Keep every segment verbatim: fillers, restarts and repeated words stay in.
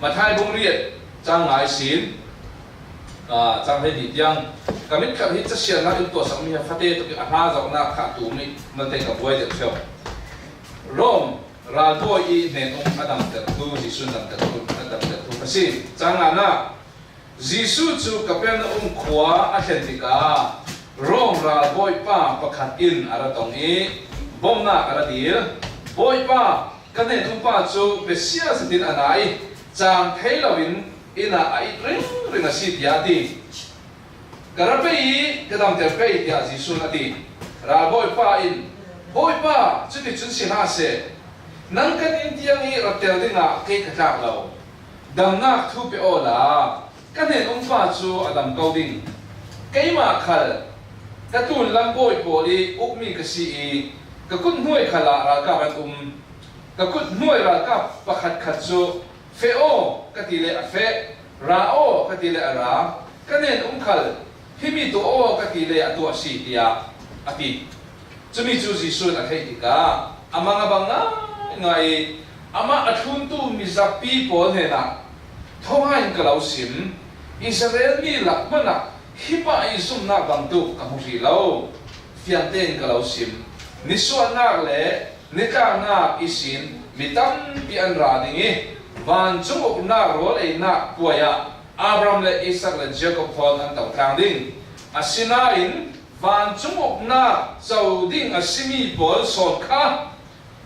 Matthai bung riat, chang nga ihsin, ah, chang hleihnih tiang, ka mit khat hi casiatna in tuahsak mi he fate tawh a hla zawhna kha tu mi malte ka buai deuh ṭheu. Rom ralbawi i hnen um a damter thu, Jesu'n damter thu, a damter thu kha si. Chang ngana, Jesu cu Kapernaum khua a thlen tikah Rom ralbawipa pakhat in a ra tong i bawmhnak a ra dil. Bawipa, ka hnen um pa cu besia zetin a na i cang thei loin inn ah a it ringring a si, tiah a ti. Ka ra pei i ka damter pei, tiah Jesu'n a ti. Ralbawipa in, Bawipa, cuticun si hlah seh. Nang kan inn tiang i rat tel dingah kei ka tlak lo. Damnak thu pe awla, ka hnen um pa cu a dam ko ding. Keimah khal ka tlunlam bawi pawl i ukmi ka si i ka kut hnuai khal ah ralkap an um. Ka kut hnuai ralkap pakhatkhat cu, "Feh aw," ka ti le a feh, "Ra aw," ka ti le a ra, ka hnen um khal, "Himi tuah aw," ka ti le a tuah si, tiah a ti. Cumi cu Jesu'n a theih tikah a mang a bang ngaingai i amah a thluntu mizapi pawl hnenah, "Thawngin ka lo sim, Israel mi lak hmanh ah hi pa i zumhnak bangtuk ka hmu hrih lo. Fiang tein ka lo sim, nisuahnak le nitlaknak ihsin mi tampi an ra ding i, vancung uknak rawl einak puai ah Abraham le Isak le Jacob thawn an to tlang ding. Asinain vancung uknak co ding a simi pawl sawn kha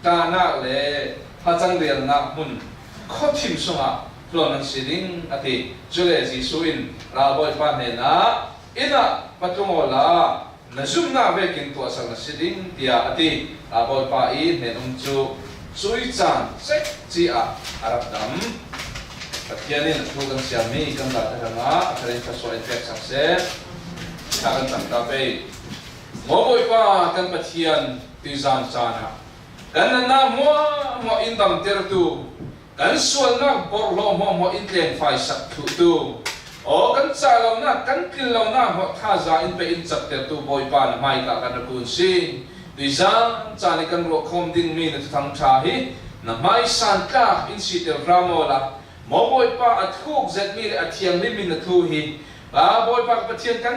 ṭahnak le hmacang rialnak hmun khuathim sungah hlawn an si ding," a ti. Cule Jesuh in ralbawipa hnenah, "Inn ah va tlung awla na zumhnak vekin tuahsak na si ding," tiah a ti. Ralbawipa i hnen um cu cuih caan cekci ah a rak dam. Pathian in a thu kan siammi kan zate hrangah a thar in thluasuah in peksak seh. Thla kan cam ta pei. Maw Bawipa kan Pathian, tuizan caan ah kan natna hmuahhmuah in damtertu, kan sualnak borhhlawh hmuahhmuah in tlengfaisak thluhtu, aw, kan cah lonak, kan tlin lonak hmuah thazaang in pe in captertu Bawipa, na hmaika kan rak kun si. Tuizan caan i kan ruahkhawm dingmi na Thuthang ṭha hi na hmaisan tlak in siter hram awla, maw Bawipa, a thuk zetmi le a thianghlim in na thu hi, a Bawipa ka Pathian, kan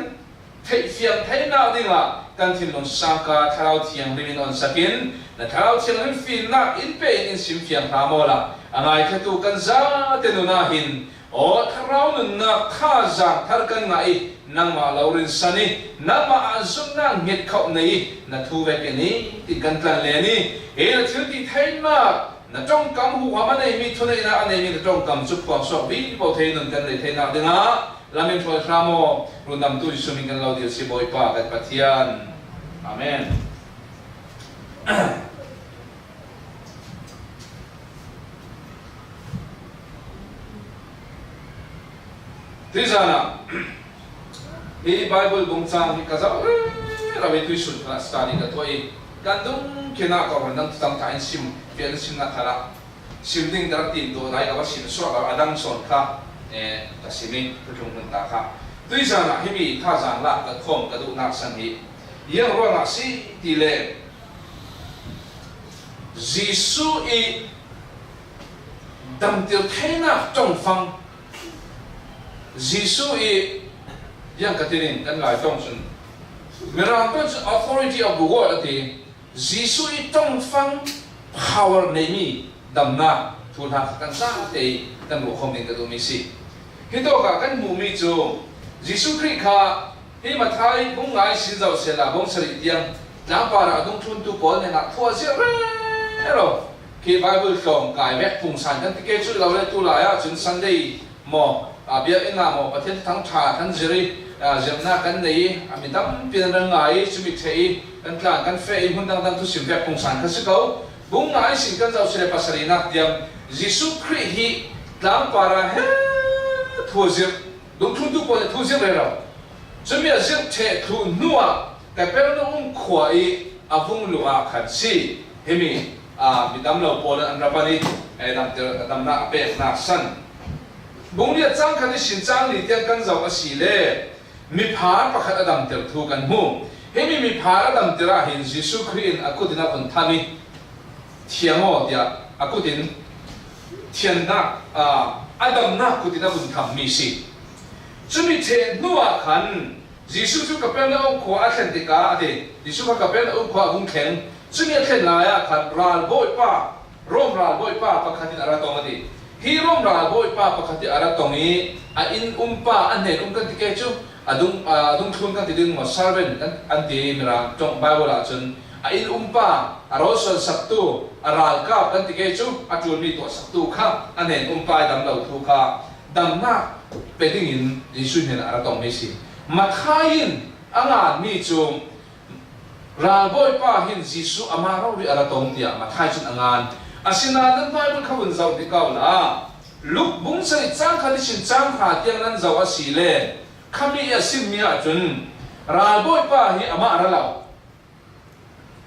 theihfiang theinak dingah kan thinlung sangka Thlarau Thianghlim in onsak in, na Thlarau Thianghlim fimnak in pe in in simfiang hram awla, a ngaithlatu kan zate nun ah hin, aw, thlarau nunnak thazaang thar kan ngah i, nangmah lo rinsan i, nangmah ah zumhnak hnget khauh nei i, na thu vekin i ti kan tlan len i, hi na thil ti theinak, na ṭongkam huham a neimi, thuneihnak a neimi na ṭongkam cu phuangsuak vivo thei nun kan nei theinak dingah lam in hruai hram aw. Rundamtu Jesuh min kan lo dil si, Bawipa kan Pathian. Amen. Tuizan ah hi Bible bung cang hi ka zoh rero i tuisun khalah study ka tuah i, kan dung khin ah ka run dang Thuthang ṭha in sim, fian in simnak khalah sim ding ka rak timtuah lai ka va sim suak lo, a dang sawn kha, eh, ka sim i, ka tlung hmun ta kha. Tuizan ah himi thazaang lak ka khawm ka duhnak san hi ziang ruangah si ti le, Jesuh i damtir theinak ṭongfang, Jesuh i, ziang ka tin in kan Lai ṭong cun, Mirang ṭong cun authority of the word a ti. Jesuh i ṭongfang power neimi damnak thuhla kha kan zate i kan ruahkhawm ding ka duhmi si. Hitawk ah kan hmuhmi cu Jesuh Khrih kha hi Matthai bung nga ihsin zoh sehla bung sarih tiang tlangpar ah a dungthluntu pawl hnenah thu a zirh rero. Khi Bible tlawng kai vek pungsan kan ti ke cu lo le, tu lai ah cun Sunday maw, aa, biakinn ah maw, Pathian Thuthang ṭha kan zir i, aa, zirhnak kan nei i, a mi tampi an rak ngai i, cumi ṭheh i, kan tlan kan feh i, hmun dangdang thusim vek pungsan kha si ko. Bung nga ihsin kan zoh sile pasarihnak tiang Jesuh Khrih hi tlangpar ah he thu a zirh, dungthluntu pawl he thu a zirh rero. Cumi a zirh ṭheh thluh hnuah Kapernaum khua i a vung luh ah khan si. Himi, aa, midam lo pawl an ra pan i, eh, damter, damnak a peknak san. Bung riat cang khat ihsin cang li tiang kan zoh a si le, miphar pakhat a damter thu kan hmu. Himi miphar a damter ah hin Jesuh Khrih in a kut in a vun tham i, "Thiang aw," tiah a kut in thiannak, aa, a damnak kut in a vun tham mi si. Cumi ṭheh hnuah khan Jesuh cu Kapernaum khua a thlen tikah a ti. Jesuh kha Kapernaum khua a vung thleng. Cumi a thlen lai ah khan ralbawipa, Rom ralbawipa pakhat in a ra tong a ti. Hi Rom ralbawipa pakhat in a ra tong i a inn umpa, a hnen um kan ti ke cu, a dung, a dungthlun kan ti ding maw, servant kan, an ti Mirang ṭong Bible ah cun a inn umpa, a rawl suansaktu, a ralkap kan ti ke cu, a ṭulmi tuahsaktu kha a hnen umpa i dam lo thu kha damnak pe dingin Jesuh hnenah a ra tongmi si. Matthai in a nganmi cu ralbawipa hin Jesuh amah rori a ra tong tiah Matthai cun a ngan. Asinain nan Bible kha vun zoh ti ko la, Luk bung sarih cang khat ihsin cang hra tiang nan zoh a si le khami i a simmi ahcun ralbawipa hi amah a ra lo.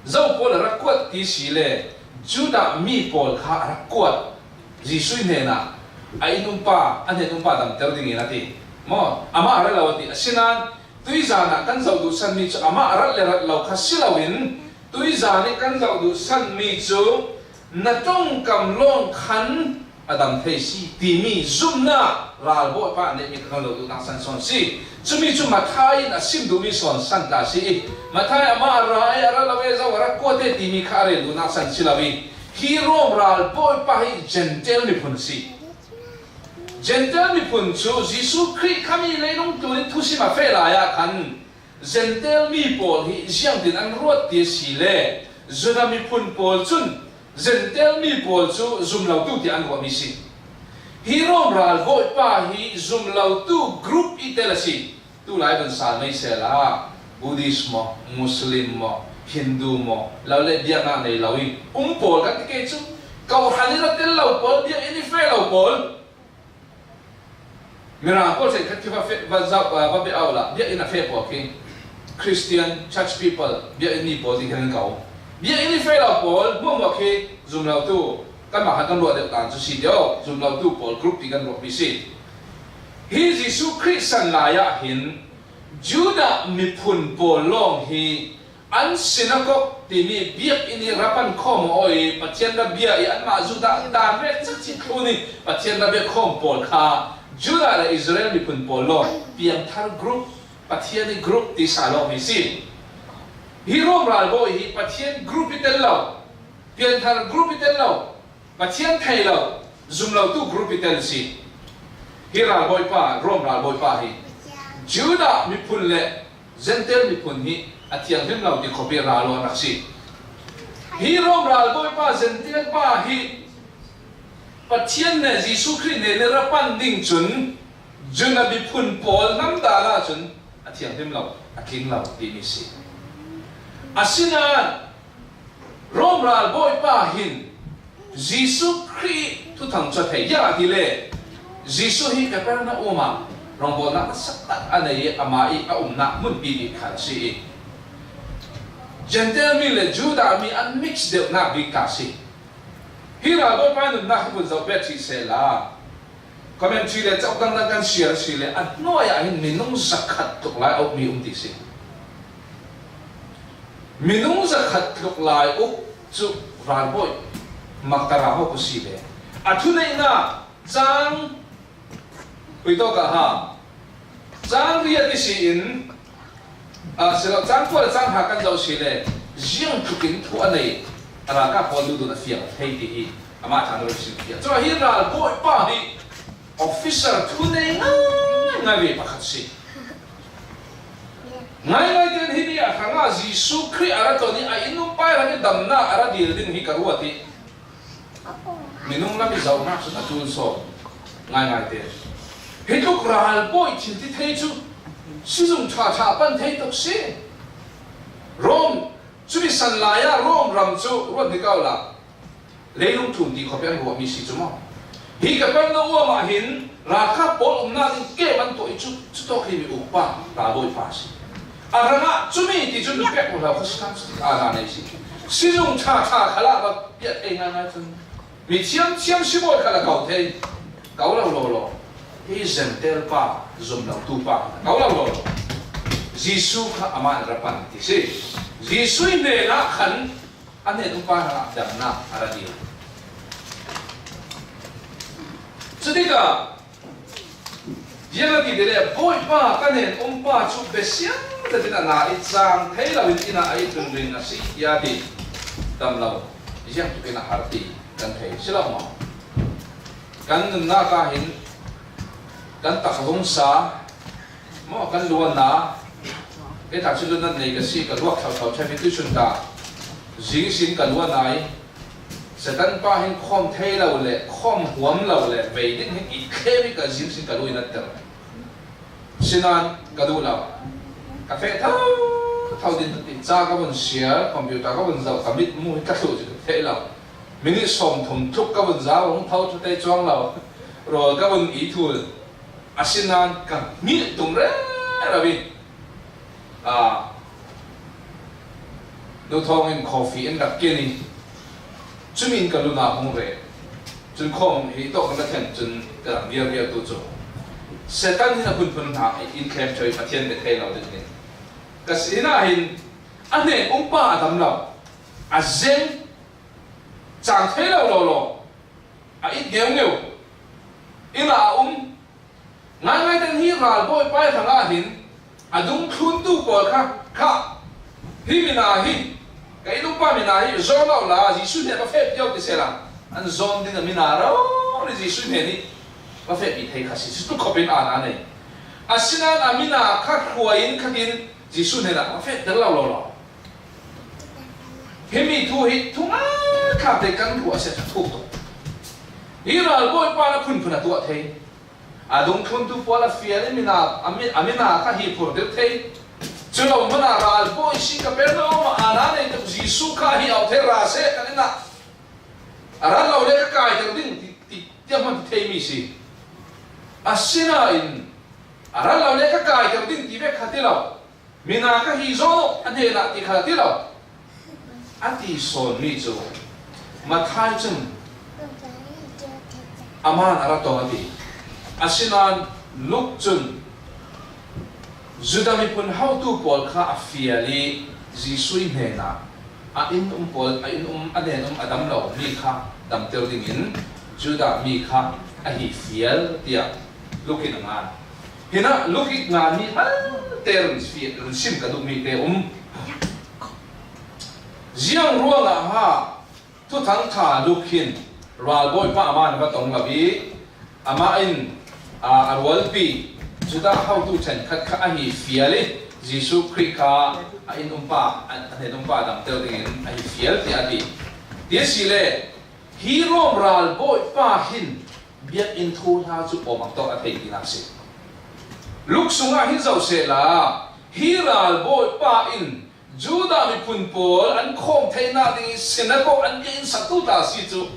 Zo pawl a rak kuat ti si le Judah mi pawl kha a rak kuat. Jesuh hnenah a inn umpa, a hnen umpa damter dingin a ti. Maw? Amah a ra lo a ti. Asinain tuizan ah kan zoh duhsanmi cu amah a rat le rat lo kha si loin tuizan i kan zoh duhsanmi cu na ṭongkam lawng khan a dam thei si timi zumhnak ralbawipa a neihmi kha kan zoh duhnak san sawn si. Cumi cu Matthai in a sim duhmi sawn san tla si i, Matthai amah a ra i a ra lo e, zo a rak kuat e timi kha a rel duhnak san si lo i, hi Rom ralbawipa hi Gentile miphun a si. Gentile miphun cu Jesuh Khrih khami leilung tlun in thusim a feh lai ah khan Gentile mi pawl hi ziangtin an ruat ti a si le Judah miphun pawl cun Gentile mi pawl cu zumlotu tiah an ruahmi si. Hi Rom ralbawipa hi zumlotu group i tel a si. Tulai kan sal mei sehla Buddhist maw, Muslim maw, Hindu maw, lo le biaknak nei lo i um pawl kan ti ke cu, Kohhran i ra tel lo pawl, biakinn i feh lo pawl, Mirang pawl zeikhat khi va feh, va zauh, va beh awla, biakinn a feh pawl khi Christian church people, biakinn mi pawl ti khin an ko. Biakinn i feh lo pawl hmuahhmuah khi zumlotu, kanmah khan kan ruah deuh tan cu si deuh, zumlotu pawl group ti kan ruahmi si. Hi Jesuh Khrih san lai ah hin Judah miphun pawl lawng hi an sinagog timi biakinn i ra pan khawm aw i Pathian ra bia i anmah Judah dan vek cakci thlun i Pathian ra bia khawm pawl kha Judah le Israel miphun pawl lawng piangthar group, Pathian i group ti sa lawng hi si. Hi Rom ralbawi hi Pathian group i tel lo, piangthar group i tel lo, Pathian thei lo, zumlotu group i tel si. Hi ralbawipa, Rom ralbawipa hi Judah miphun le Gentile miphun hi a thianghlim lo ti khawpi ral a rak si. Hi Rom ralbawipa Gentile pa hi Pathian le Jesuh Khrih hnen i ra pan ding cun Judah miphun pawl hnam dan ahcun a thianghlim lo, a tling lo timi si. Asinain Rom ralbawipa hin Jesuh Khrih thuthang cu a thei. Ziangahtile Jesuh hi Kapernaum ah rawngbawlnak a sak tak a nei i amah i a umnak hmunpi bik kha a si i Gentile mi le Judah mi an mix deuhnak bik kha a si. Hi ralbawipa nunnak hi vun zoh bet hrih sehla, commentary le cauh dangdang kan share si le a hnuai ah hin minung zakhat tluk lai a ukmi um ti si. Minung zakhat tluk lai uk cu ralbawi Magdala ho kha si le a thuneihnak cang, pui tawk ah ha, cang riat ihsi in, ah, si lo, cang kua le cang hra kan zoh si le ziang tlukin thu a nei a ralkap pawl duhdun a fiang thei ti hi amah cang riat ihsi in a fiang. Cun hi ralbawipa hi officer thunei ngaingai ve pakhat si. Ngaingai tein hi ni a hrangah Jesuh Khrih a ra ton i a inn umpai hrang i damnak a ra dil ding hi ka ruat i minung lam i zohnak cun a ṭul sawn ngaingai te. Hi tluk ralbawi thil ti thei cu sizung ṭha ṭha a pan thei tuk si. Rom, cumi san lai ah Rom ram cu ruat ni ko la, leilung tlun ti khawpi an ruahmi si cu maw? Hi Kapernaum ah hin ralkap pawl umnak ding kem an tuah i cu, cutawk hi mi ukpa, ralbawipa a si. A hrangah cumi ti cun mi pek hlo kha si kha, aa, na nei si. Sizung ṭha ṭha khalah va piat ei ngaingai cun mi thiam thiam sibawi kha la ko thei. Ko lo law law. Hi Gentile pa, zumlotu pa, ko lo law law. Jesuh kha amah in ra pan ti si. Jesuh hnenah khan a hnen umpa hrangah damnak a ra dil. Cutikah, ziang a ti ti le, Bawipa ka hnen um pa cu besial takin a na i cang thei lo in inn ah a i tun ring a si, tiah a ti. Dam lo, ziang tuk in a har ti kan thei si lo maw? Kan nunnak ah hin kan takzungsa maw, kan luanna, kei ta cu luatnak nei ka si, ka luak thotho ṭheh mi tuisun ta zing sin ka luanna i Satan pa hin khawm thei lo le, khawm huam lo le, vei ding hin i thlem i ka zing sin ka luainat ter. Sinan ka duh lo. Ka feh tho tho din ti ca ka vun siar, computer ka vun zoh, ka mit mu hi ka thluh cu ka thei lo. Minute sawm thum tluk ka vun zau, hong tho ṭha te cuang lo. Rawl ka vun i thul. Asinan ka hngilh tum rero i, aa, Nu Thawng in coffee in rak kin i, cumi in ka luna hong re. Cun khawm hi tawh kan thlen cun ka rak viar viar tu cu Satan hin a phunphun hna in thlem ṭheu i Pathian bia thei lo ding hin ka si. Hinah hin a hnen um pa a dam lo, a zeng, cang thei lo law law, a it ngeungeu, inn ah a um. Ngaingai ten hi ralbawipa hrangah hin a dungthluntu pawl kha, kha, hi mina hi, ka inn umpa mina hi zawn lo la, Jesuh hnen va feh pio ti sehla, an zawn ding a mina rori Jesuh hnen hi va fehpi thei kha si, si tu khawpin aa na nei. Asinan a mina kha hruai in khatin Jesuh hnenah va feh ter lo law law. Himi thu hi thungai tlak te kan ruah a si a ṭha thuk tuk. Hi ralbawipa na phunphun a tuah thei. A dungthluntu pawl a fial i mina, a mi, a mina kha hi phur deuh thei. Cu lo hmuna ralbawi si Kapernaum ah aa na nei tuk Jesuh kha hi au thei ra seh kan inn ah. A rat lo le ka kaiter ding ti, ti, tiah hman theimi si. Asinain a rat lo le ka kaiter ding ti vek kha ti lo. Mina ka hi zaw a hnenah ti kha ti lo. A ti sawnmi cu Matthai cun amah a ra tong a ti. Asinan Luk cun Judah miphun hotu pawl kha a fial i Jesuh hnenah a inn um pawl, a inn um, a hnen um a dam lo mi kha damter dingin Judah mi kha a hi fial tiah Luk in a ngan. Hinah Luk i nganmi malte run si-, run sim ka duhmi te um. Ziang ruangah ha Thuthang ṭha Luk hin ralbawipa amah na va tong lo i, amah in, aa, a rualpi Judah hotu ṭhenkhat kha a hi fial i, Jesuh Khrih kha a inn umpa, a, a hnen umpa damter dingin a hi fial tiah a ti. Ti asile, hi Rom ralbawipa hin biakinn thuhla cu awmang tawk a thei tinak si. Luk sungah hin zoh sehla, hi ralbawipa in Judah miphun pawl an khawm theinak ding i sinagog an biakinn saktu ta si cu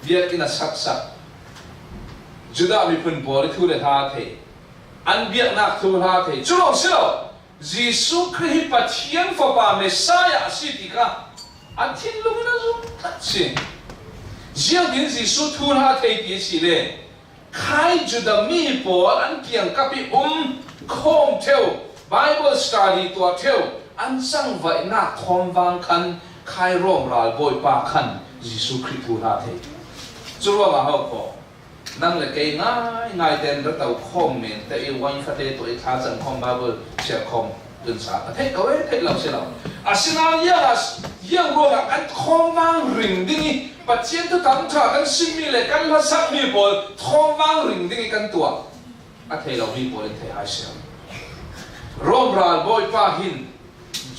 biakinn a saksak. Judah miphun pawl i thu le hla thei, an biaknak thuhla thei. Cu lawng si lo, Jesuh Khrih hi Pathian Fapa Messiah a si ti kha an thinlung in a zumh tlat si. Ziangtin Jesuh thuhla thei ti a si le, khai Judah mi pawl an kiangkap i um khawm ṭheu, Bible study tuah ṭheu, an cangvaihnak thawmvang khan khai Rom ralbawipa khan Jesuh Khrih thuhla thei. Cu ruangah ho kho. Nang le kei ngaingai tein ra to khawm men te i, wine fate tuah i, thlacam khawm, Bible share khawm tunsa a theih ko e, theih lo si lo. Asinain ziang a, ziang ruangah kan thawmvang ring ding i, Pathian thuthang ṭha kan simmi le kan hlasakmi pawl thawmvang ring ding i kan tuah a thei lomi pawl in thei hai si lo. Rom ralbawipa hin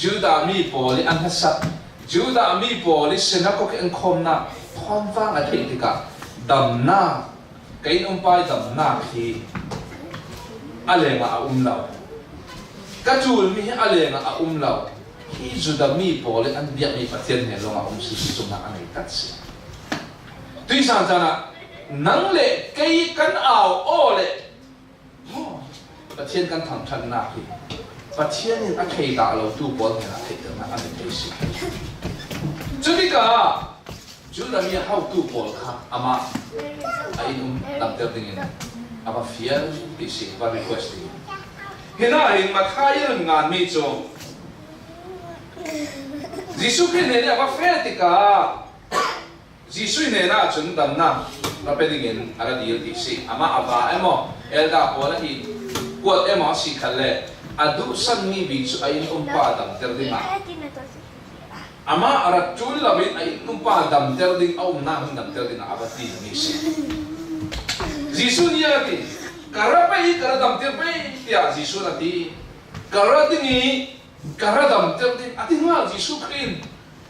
Judah mi pawl i an hnasak, Judah mi pawl i sinagog i an khawmnak thawmvang a theih tikah damnak, ka inn umpa i damnak hi a lengah a um lo, ka ṭulmi hi a lengah a um lo, hi Judah mi pawl i an biakmi Pathian hnen lawngah a um si, si cungah a ngei tak si. Tuihsan caan ah nang le kei kan au aw le Pathian kan thangṭhatnak hi Pathian in a thei dah lotu pawl hnenah theihternak a mi thei si. Cutikah Judah mi hotu pawl kha amah a inn um damter dingin a va fial ti si, va request ding. Hinah hin Matthai i run nganmi cu Jesuh Khrih hnen i a va feh tikah Jesuh hnenah cun damnak ra pe dingin a ra dil ti si. Amah a va emaw, elder pawl ahi kuat emaw a si khat le a duhsan mi bik cu a inn umpa damter dingah, amah a rat ṭul loin a inn umpa damter ding, a umnak hmun damter dingah a va ti mi si. Jesuh nih a ti, "Ka ra pei, ka ra damter pei," tiah Jesuh a ti. "Ka ra ding i ka ra damter ding," a ti hnga Jesuh Khrih in.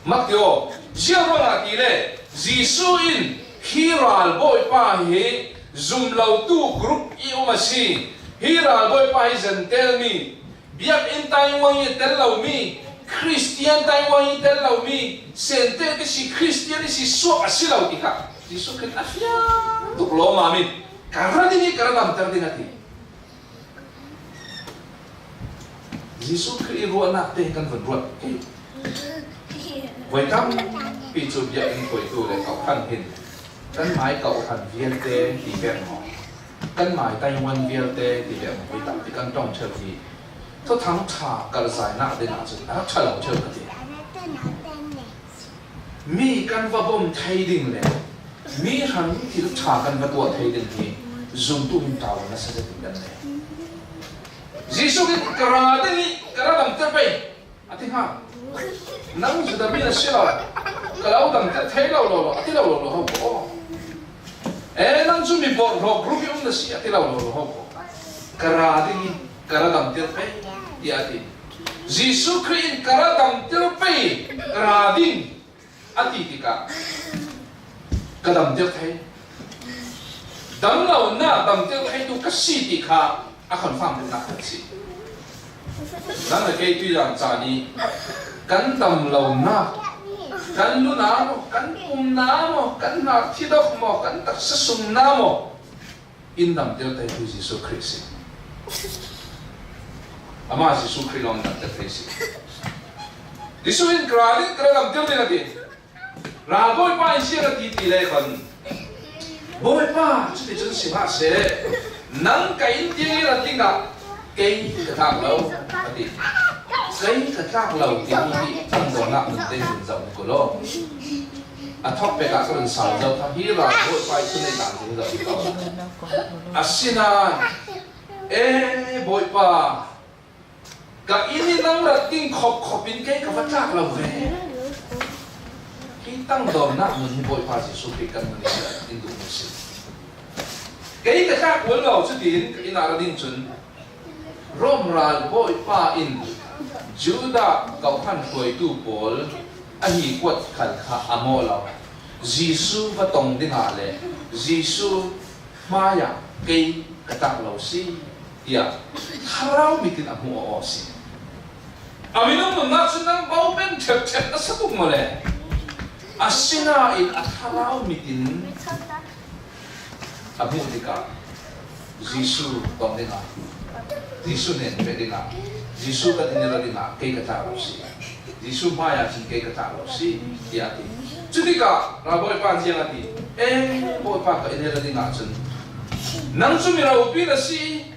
Mak ti aw, ziang ruangah ti le, Jesuh in hi ralbawipa hi zumlotu group i um a si. Hi ralbawipa hi Gentile mi, biakinn Taiwan i tel lo mi, Christian Taiwan i tel lo mi, Sente i si, Christian i si suak a si lo ti kha Jesuh Khrih a fiang tuk lawm ah mi, "Ka ra ding i ka ra damter ding," a ti. Jesuh Khrih i ruahnak te kan vun ruat. Voi tampi cu biakinn khuaitu le kawhhran hin kan mai kawhhran vialte ti pek maw, kan mai Taiwan vialte ti pek maw, voi tampi kan ṭong ṭheu hi. Thuthang ṭha karhzainak dingah cun a rak ṭha lo ṭheu ka ti. Mi kan va bawm thei ding le mi hrang thil ṭha kan va tuah thei ding hi zumtu hna ṭawn nasa zetin kan nei. Jesuh in, "Ka ra ding i ka ra damter pei," a ti hnga. Nang Judah mi na si lo, "Ka lo damter thei lo lo lo," a ti lo lo lo ho ko. "Eh, nang cu mi bawrhhlawh group i um na si," a ti lo lo lo ho ko. "Ka ra ding i ka ra damter pei," tiah a ti. Jesuh Khrih in, "Ka ra damter pei, ka ra ding," a ti tikah ka damter thei. Damlonak damter theitu ka si ti kha a confirm duhnak kan si. Nang le kei tuizan caan i kan damlonak, kan nunnak maw, kan umnak maw, kan hnak thidok maw, kan taksa sumnak maw, in damter theitu Jesuh Khrih si. Amah Jesuh Khrih lawng damter thei si. Jesuh in, "Ka ra ding, ka ra damter ding," a ti. Ralbawipa in ziang a ti ti le khan, "Bawipa, cuticun si hlah seh, nang ka inn tiang i rat dingah kei ka tlak lo," a ti. "Kei ka tlak lo," timi hi tangdawnak nun te in zoh ko law. A thawk pek ah ka run sau zo kha, hi ralbawipa i thuneidan zong zoh ko. Asinain, "E Bawipa, ka inn i nang rat ding khop khop in kei ka va tlak lo ve." Hi tangdawnak nun hi Bawipa Jesuh Khrih kan nun in duhmi si. "Kei ka tlak ual lo, cutin ka inn ah ra ding cun Rom ralbawipa in Judah kawhhran hruaitu pawl a hi kuat khal kha a mawh lo. Jesuh va tong dingah le Jesuh hmaiah kei ka tlak lo si," tiah thlarau mit in a hmuh aw si. A minung nunnak cu nang bo men ṭhepṭhep na sa tuk maw le? Asinain a thlarau mit in a hmuh tikah Jesuh tong dingah, Jesuh hnen feh dingah, Jesuh kan inn i ra dingah kei ka tlak lo si. Jesuh hmaiah cun kei ka tlak lo si, tiah a ti. Cutikah ralbawipa in ziang a ti? "Eh, Bawipa, ka inn i ra dingah cun nang cu mi ropi na si,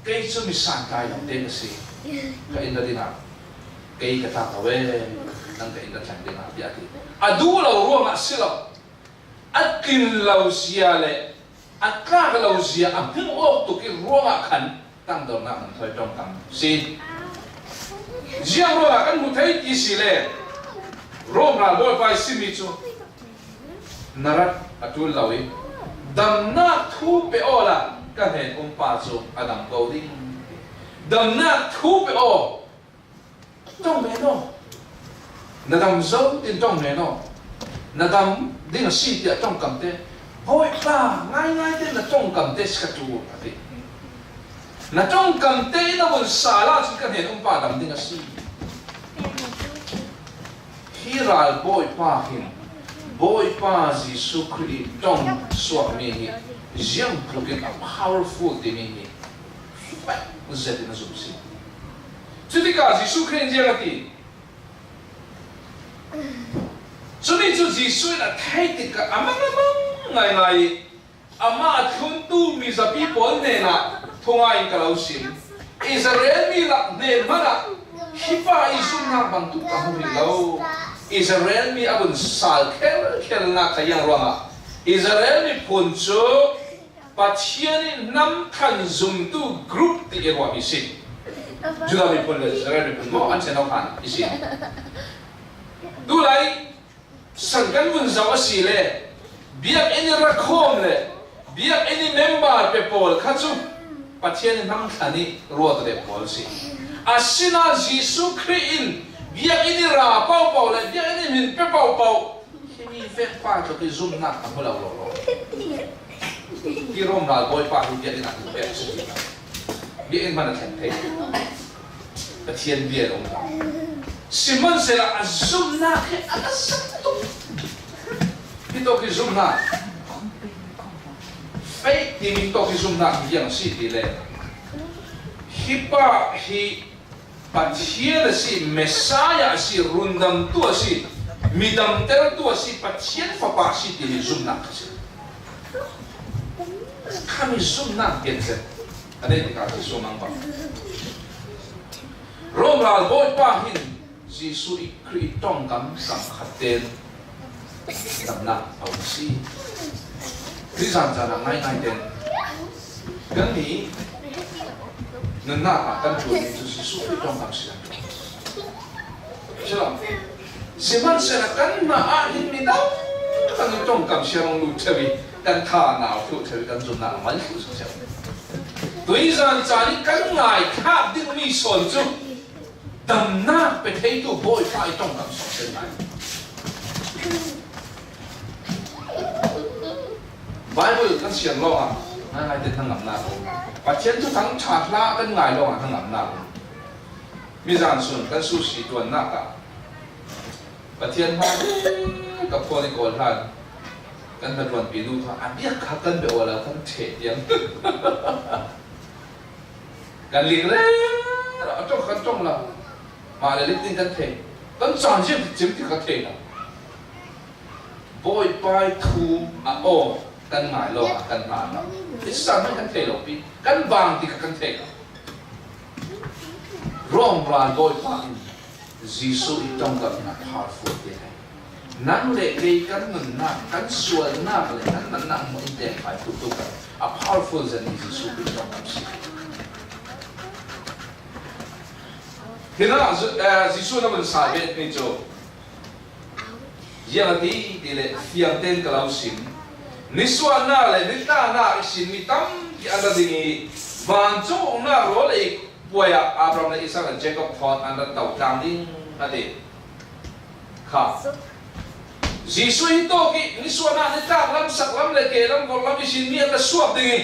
kei cu mi santlai lo te ka si. Ka inn ra dingah kei ka tlak lo e, nang ka inn ra thleng dingah," tiah a ti. A duh lo ruangah si lo, a tlin lo zia le a tlak lo zia a hmuh awk tuk i ruangah khan tangdawnak hmun thawi ṭongkam si. Ziang ruangah kan hmuh thei ti si le, Rom ralbawipa i simi cu, "Na rat a ṭul lo i damnak thu pe awla ka hnen umpa cu a dam ko ding. Damnak thu pe aw." Ṭong men aw. Na dam zo tin ṭong men aw. Na dam ding a si tiah ṭongkam te, "Bawipa, ngaingai te na ṭongkam te si ka ṭul," a ti. "Na ṭongkam te in a vun sal ahcun ka hnen umpa dam ding a si." Hi ralbawipa hin Bawipa Jesuh Khrih i ṭong suakmi hi ziang tlukin a powerful timi hi fek zetin a zum si. Cutikah Jesuh Khrih in ziang a ti? Cumi cu Jesuh in a theih tikah a mang a mang ngaingai i, "Amah a thluntu mizapi pawl hnenah thungai in ka lo sim. Israel mi lak hnen hmanah hi pa i zumhnak bangtuk ka hmu rih lo. Israel mi a vun sal khelkhelnak kha ziang ruangah Israel miphun cu Pathian i hnam thlan zumtu group ti i ruah mi si. Judah miphun le Israel miphun maw an ṭhen awk han i si. Tulai san kan vun zoh a si le biakinn i rakhawm le biakinn i member pe pawl kha cu Pathian i hnam thlan i ruat ve pawl si. Asinain Jesuh Khrih in biakinn i ra paohpaoh le biakinn i min pe paohpaoh himi vek pa tluk i zumnak a hmu lo lo lo. Hi Rom ralbawipa hi biakinn ah hmu pek a si ti lo. Biakinn hman a thleng thei. Pathian bia a um lo. Sihmanhsehlaw a zumnak hi a ka sak tuk. Hi tawk hi zumnak. Faith timi tawk hi zumnak hi ziang a si ti le. Hi pa hi Pathian a si, Messiah a si, rundamtu a si, midamtertu a si, Pathian fapa a si timi zumnak a si. Khami zumnak pian zet a nei tikah Jesuh mang bang. Rom ralbawipa hin Jesuh i Khrih i ṭongkam kam khat ten damnak a um si. Khrih zan zan ah ngaingai ten kannih nunnak ah kan ṭuanmi cu Jesuh Khrih ṭongkam si. Si lo. Sihmanhsehlaw kanmah ah hin midang kan i ṭongkam siang lut ṭheu i kan tha nau thluh ṭheu i kan zumnak a mal thluh ṭheu. Tuizan caan i kan ngaithlak dingmi sawn cu damnak pe theitu Bawipa i ṭongkam sawng seng lai. Bible kan siar lawngah ngaingai te hnangamnak a um. Pathian thuthang ṭha hlah kan ngai lawngah hnangamnak a um. Mizan sun kan susi ṭuannak ah Pathian hna ka phual i kawl hlan kan hnaṭuanpi nu kha a biak kha kan bia awla kan ṭheh tiang. Kan lik rero a ṭong kan ṭong lo. Mah le lik ding kan thei. Kan caan ziang ti cim ti kha thei lo. Bawipa i thu a aw kan ngai lo ah kan hna lo. Israel hmanh kan thei lo pi. Kan bang ti kha kan thei lo. Rom ral Bawipa in Jesuh i ṭongkam in a powerful te hai. Nang le kei kan nunnak, kan sualnak le kan natnak hmuh in teemfai tu tu kan a powerful zan in Jesuh i ṭongkam si. Hinah Zu-, eh, Jesuh na vun sa ve mi cu ziang a ti ti le fiang tein ka lo sim. Nisuahnak le nitlahnak ihsin mi tampi an ra ding i vancung uknak rawl ei puai ah Abraham le Isak le Jacob thawn an rak to tlang ding a ti. Kha. Jesuh hi tawk i nisuahnak nitlak lam, sak lam le ke lam, vorh lam ihsin mi an ra suak ding i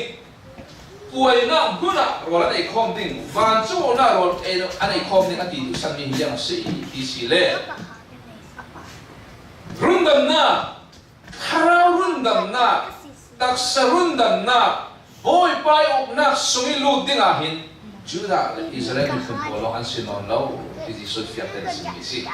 puainak hmun ah rawl an ei khawm ding, vancung uknak rawl ei, an ei khawm ding a ti duhsanmi hi ziang a si ti si le rundamnak, thlarau rundamnak, taksa rundamnak, Bawipa i uknak sung i lut dingah hin Judah le Israel miphun pawl lawng an si nawn lo ti Jesuh fiang tein a simmi si.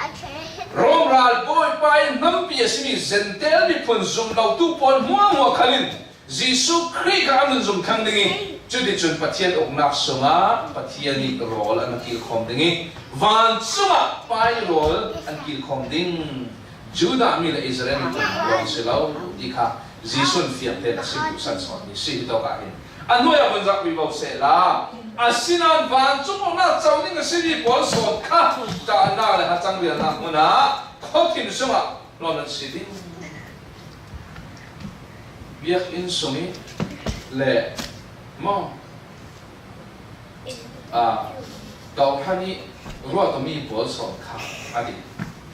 Rom ral Bawipa i hnampi a simi Jentail miphun zum lotu pawl hmuahhmuah khal in Jesuh Khrih kha an vun zum thlang ding i, cuticun Pathian uknak sungah Pathian i rawl an kilkhawm ding i, vancung ah Pa i rawl an kilkhawm ding. Judah mi le Israel mi kum rawl si lo ti kha Jesuh in fiang tein a sim duhsan sawnmi si. Hi tawk ah hin a hnuai ah vun zak vivo sehla, asinain vancung uknak co ding a simi pawl sawn kha ṭahnak le hacang rialnak hmun ah khuathim sungah hlon an si ding. Biakinn sung i le maw, aa, kawhhran i ruat awmi pawl sawn kha a ti.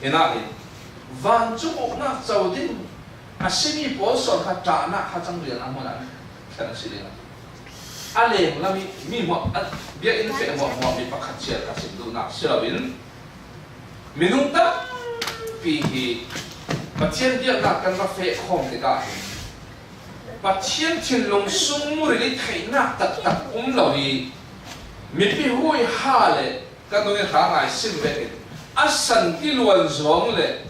Hinah hin vancung uknak co ding a simi pawl sawn kha ṭahnak hacang rialnak hmun ah thlen an si ding a ti. A lenglam i mi hmuah, a biakinn feh hmuahhmuah mi pakhat cia ka sim duhnak si loin, minung tampi hi Pathian biaknak kan va feh khawm tikah hin Pathian thinlung sung muril i theihnak taktak um lo i mipi huiha le kan nung i hrangai sim vekin a san tiluan zong le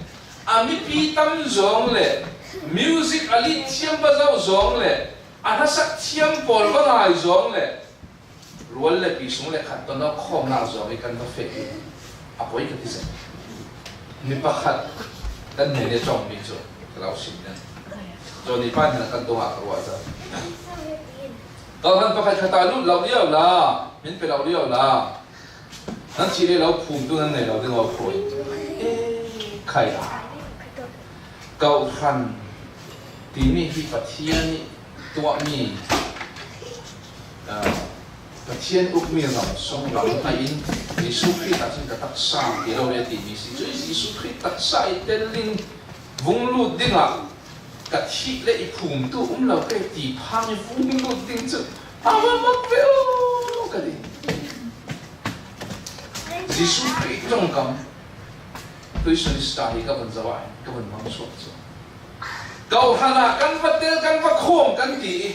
a mipi tam zong le music a lit thiam va zoh zong le a hlasak thiam pawl va ngai zong le rual le pi sung le khat ton awk khawmnak zong i kan va feh i a poi ka ti zet. Mi pakhat kan hnen i a cawngmi cu ka lo sim ding. Johnny pa hnenah kan tungah ka ruah zo. Kal khan pakhat khat ah lut lo liau la, min pe lo liau la, nan thih leh lo phumtu nan nei lo ding lo phuai. Khai a. Kal khan timi hi Pathian nih tuahmi, ah, Pathian ukmi ram sung ram ahi in, Jesuh Khrih taksa ka taksa ti lo le timi si. Cun Jesuh Khrih taksa i tel in vung lut dingah ka thih le i phumtu um lo kei ti phang i vung lut ding cu a va mak ve aw ka ti. Jesuh Khrih ṭongkam tuisun Easter hi ka vun zoh ah ka vun mang chuak cu. Kal khan ah kan va tel, kan va khawm kan ti i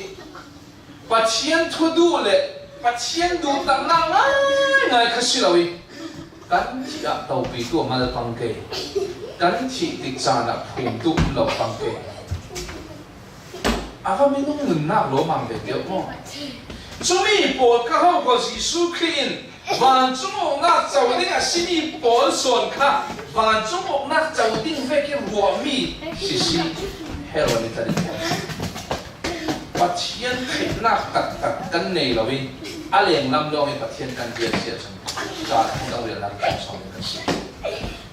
Pathian thu duh le Pathian duhtaknak ngaingai kha si lo i, kan thih ah topitu a mal pang kei, kan thih tik caan ah phumtu um lo pang kei. A va minung nunnak lawmam ve deuh maw? Cumi pawl kha ho kha Jesuh Khrih in vancung uknak co ding a simi pawl sawn kha vancung uknak co ding vekin ruahmi sisi Herod nih tla ding. Pathian theihnak taktak kan nei lo i a lenglam lawng i Pathian kan rial si ahcun, caan a kan rialnak kan sawm kan si.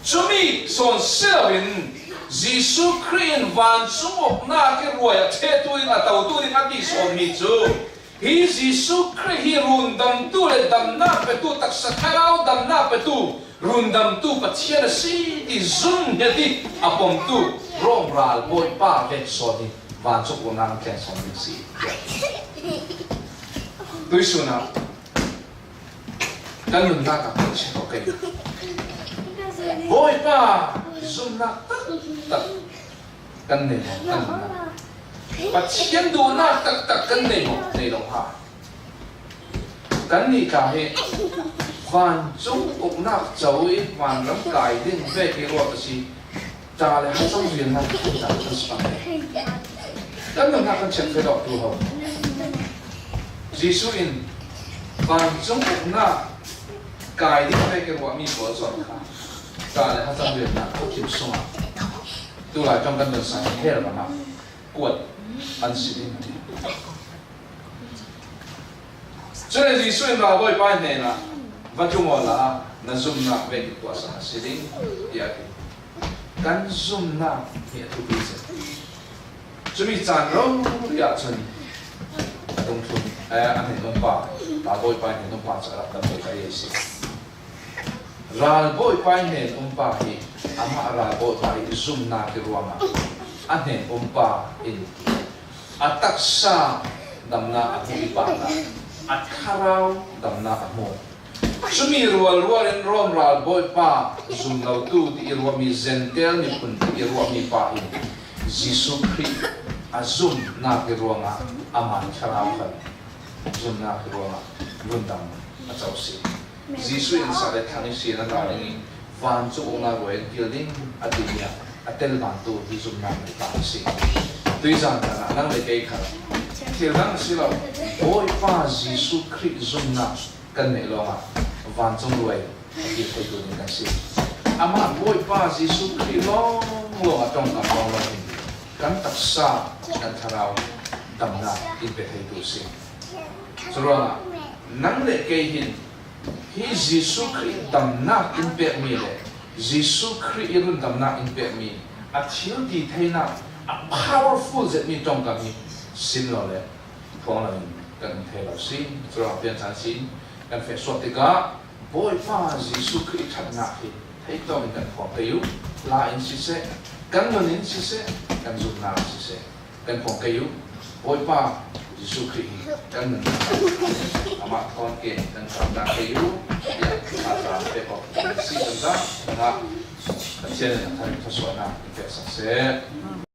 Cumi sawn si loin Jesuh Khrih in vancung uknak i ruai a ṭhehtu in a totu ding a ti sawnmi cu hi Jesuh Khrih hi rundamtu le damnak petu, taksa thlarau damnak petu, rundamtu Pathian a si ti zumhniat i a pomtu Rom ralbawipa vek sawn hi vancung uknak thleng sawn ding si. Tuisun ah kan nunnak ah kan chek awk kei. Bawipa zumnak taktak kan nei lo, kan nunnak. Pathian duhnak taktak kan nei lo, nei lo ha. Kannih tla hi vancung uknak co i vanram kai ding vek i ruat a si. Ca le hacang riannak kan si pang. Kan nunnak kan chek ve dawh tu ho. Jesuh in vancung uknak kai ding vek i ruahmi pawl sawn kha ca le hacang riannak a kim sungah tulai ṭong kan nunsa hell ram ah kuat an si ding a ti. Cun Jesuh in ralbawipa hnenah, "Va tlung awla na zumnak vek i tuahsak a si ding," tiah a ti. Kan zumnak hi a thupi cang. Cumi caan rori ahcun a dungthlun, eh, a hnen umpa, ralbawipa hnen umpa cu a rak damter a si. Ralbawipa hnen umpa hi amah ralbawipa i zumnak i ruangah a hnen umpa in a taksa damnak a hmuh i pahnak a thlarau damnak a hmu. Cumi rualrual in Rom ralbawipa zum lotu ti i ruahmi Jentail miphun ti i ruahmi pa in Jesuh Khrih a zumnak i ruangah amah thlarau khan zumnak i ruangah rundam a co si. Jesuh in sak le thlang ihsin a ra ding i vancung uknak ruai an kil ding a timi ah a tel bantu hi zumnak nih ta a si. Tuizan hlan ah nang le kei kha thil dang a si lo, Bawipa Jesuh Khrih zumnak kan neih lawngah vancung ruai a kil theitu ding kan si. Amah Bawipa Jesuh Khrih lawnglawng a ṭongkam lawnglawng in kan taksa, kan thlarau damnak in pe theitu a si. Curuangah nang le kei hin hi Jesuh Khrih damnak in pekmi le Jesuh Khrih i rundamnak in pekmi a thil ti theinak a powerful zetmi ṭongkam hi sim lo le phuang lo in kan um thei lo si. Curuangah piancaan sin kan feh suak tikah Bawipa Jesuh Khrih ṭhatnak hi theitawk in kan phuang kei uh. La in siseh, kan nun in siseh, kan zumnak in siseh, kan phuang kei uh. Bawipa Jesuh Khrih hi kan nun, amah thawn ke kan kamnak kei uh. Tiah thazaang pek awk kan si kan dah. Pathian in a thar in thluasuahnak in peksak seh.